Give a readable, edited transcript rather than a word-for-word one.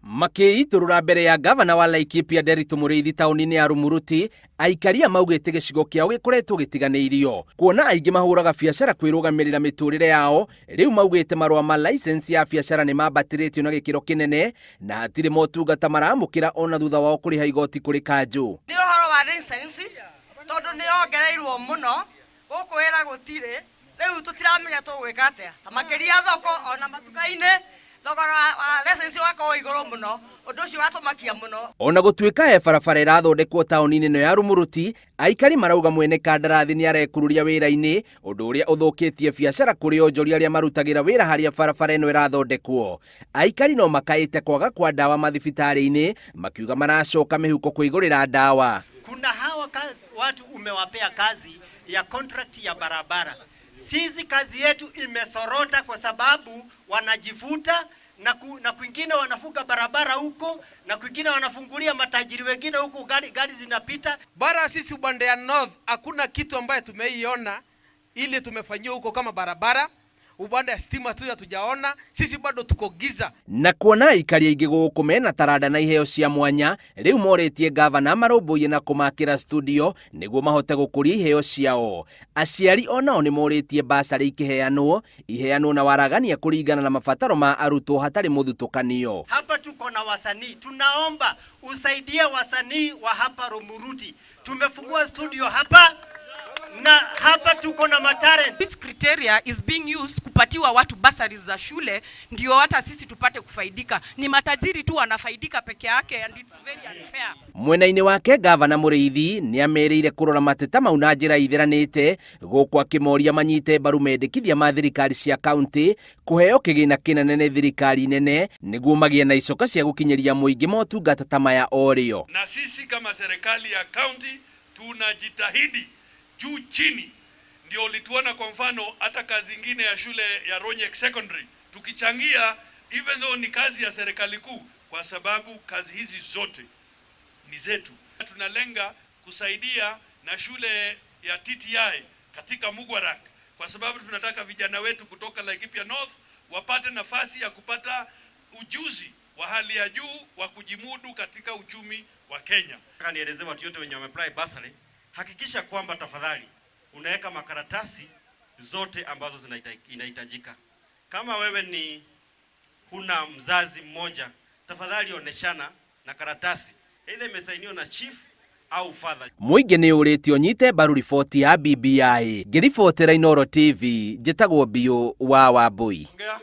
Makĩitũrũra mbere ya gavana wa Laikipia Nderitu Mũrĩithi taũni-inĩ ya Rumuruti, aikaria maugĩte gĩcigo kĩao gĩkoretwo gĩtiganĩirio kuona aingĩ mahũraga biacara kwĩrũgamĩrĩra mĩtũrĩre yao. Rĩu maugĩte marũa ma license ya biacara nĩ mambatĩrĩtio na gĩkĩro kĩnene na hatirĩ motungata maramũkĩra ona thutha wao kũrĩha igoti kũrĩ kanjũ. Nĩ ũhoro wa license tondũ nĩ yongereirwo mũno gũkũ wĩra gũtirĩ, rĩu tũtiramenya tũgwĩka atĩa, ta makĩria thoko ona matuka-inĩ thogora wa license ũgakorwo igũrũ mũno, ũndũ ũcio ũgatũmakia mũno. Ona gũtuĩka he barabara ĩrathondekwo taũni-inĩ ĩno ya Rumuruti, aikari marauga mwene kandarathi nĩ arekũrũria wĩra-inĩ, ũndũ ũrĩa ũthũkĩtie biacara kũrĩ onjoria arĩa marutagĩra wĩra harĩa barabara ĩno ĩrathondekwo. Aikari no makaĩte kwaga kwa ndawa mathibitarĩ-inĩ, makiuga maracoka mĩhuko kwĩgũrĩra ndawa. Kuna hawa kazi, watu umewapea kazi ya contract ya barabara. Sisi kazi yetu imesorota kwa sababu wanajifuta na kwingine wanafunga barabara huko na kwingine wanafungulia matajiri wengine huko, gari zinapita. Bara sisi upande ya North hakuna kitu ambaye tumeiona ili tumefanyiwa huko kama barabara. Upande ya stima tu hatujaona, sisi bado tuko giza. Na kuona aikari aingĩ gũkũ mena taranda na iheo cia mwanya, rĩu morĩtie gavana marũmbũiye na kũmakĩra studio nĩguo mahote gũkũria iheo ciao. Aciari onao nĩ morĩtie basarĩ ikĩheanwo, iheanwo na waragania kũringana na mabataro ma arutwo hatarĩ mũthutũkanio. Hapa tuko na wasanii, tunaomba usaidie wasanii wa hapa Rumuruti. Tumefungua studio hapa na hapa tuko na matalent. Which criteria is being used kupatiwa watu bursaries za shule ndio hata sisi tupate kufaidika? Ni matajiri tu wanafaidika peke yake and it's very unfair. Mwena-inĩ wake gavana Mũrĩithi nĩ amerĩire kũrora mateta mau na njĩra itheranĩte, gũkũ akĩmoria manyite mbaru mendekithia ma thirikari cia kaunti kũheo kĩgĩna kĩnene nĩ thirikari nene nĩguo magĩe na icoka cia gũkinyĩria mũingĩ motungata ta maya o rĩo. Na sisi kama serikali ya kaunti tunajitahidi juu chini, ndio ulituona kwa mfano hata kazi ingine ya shule ya Ronyek Secondary tukichangia, even though ni kazi ya serikali kuu, kwa sababu kazi hizi zote ni zetu. Tunalenga kusaidia na shule ya TTI katika Mugwarak, kwa sababu tunataka vijana wetu kutoka Laikipia North wapate nafasi ya kupata ujuzi wa hali ya juu wa kujimudu katika uchumi wa Kenya. Nataka nielezee watu wote wenye wameapply bursary, hakikisha kwamba tafadhali unaweka makaratasi zote ambazo inahitajika. Kama wewe ni huna mzazi mmoja, tafadhali oneshana na karatasi either imesainiwa na chief au father. Mũingĩ nĩ ũrĩtio ũnyite mbaru riboti ya BBI. Ngĩribotera Inooro TV, njĩtagwo Biũ wa Wambui. Ongea.